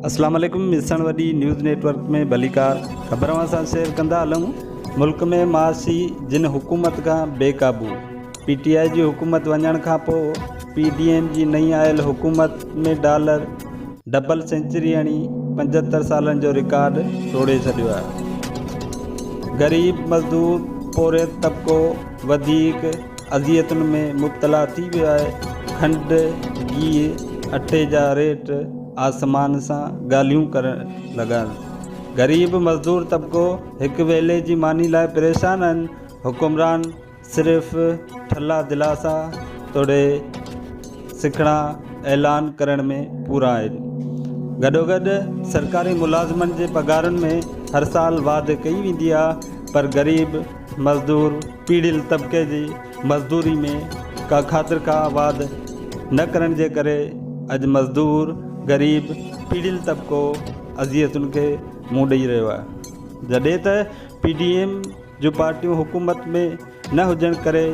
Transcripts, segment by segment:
اسلام عليڪم مسڻ وڏي نيوز نيٽ ورڪ ۾ ڀليڪار خبر اوهان سان شيئر ڪندا هلون ملڪ ۾ معاشي جن حڪومت کان بي قابو پي ٽي آء جي حڪومت وڃڻ کان پوء پي ڊي ايم جي نئين آيل حڪومت ۾ ڊالر ڊبل سينچري هڻي 75 سالن جو رڪارڊ ٽوڙي ڇڏيو آهي غريب مزدور پورهيت طبقو وڌيڪ اذيتن ۾ مبتلا ٿي ويو آهي، کنڊ، گيهه، اٽي جا ريٽ آسمان سان ڳالهيون ڪرڻ لڳا آهن، غريب مزدور طبقو هڪ ويلي جي ماني لاء پريشان آهن، حڪمران صرف ٺلها دلاسا توڙي سکڻا اعلان ڪرڻ ۾ پورا آهن، گڏوگڏ سرڪاري ملازمن جي پگهارن ۾ هر سال واڌ ڪئي ويندي آهي پر غريب مزدور پيڙهيل طبقي جي مزدوري ۾ ڪا خاطر خواهه واڌ نه ڪرڻ جي ڪري اڄ مزدور غريب پيڙهيل طبقو اذيتن کي منهن ڏئي رهيو آهي جڏهن ته پي ڊي ايم جون پارٽيون حڪومت ۾ نه هجڻ ڪري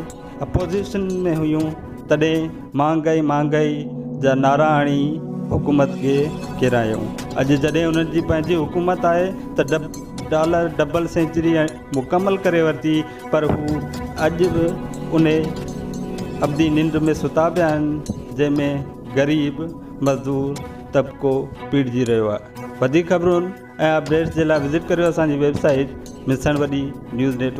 اپوزيشن ۾ هيون تڏهن مهانگائي مهانگائي جا نعرا هڻي حڪومت کي ڪيرايائون. اڄ جڏهن انهن جي پنهنجي حڪومت آهي ته ڊالر ڊبل سينچري مڪمل ڪري ورتي پر هو اڄ به انهي ابدي ننڊ ۾ ستا پيا آهن جنهن ۾ غريب مزدور طبقو پيڙجي رهيو آهي. وڌيڪ خبرن ۽ اپڊيٽس جي لاء وزٽ ڪريو اسان جي ويب سائيٽ مسڻ وڏي نيوز نيٽ ورڪ.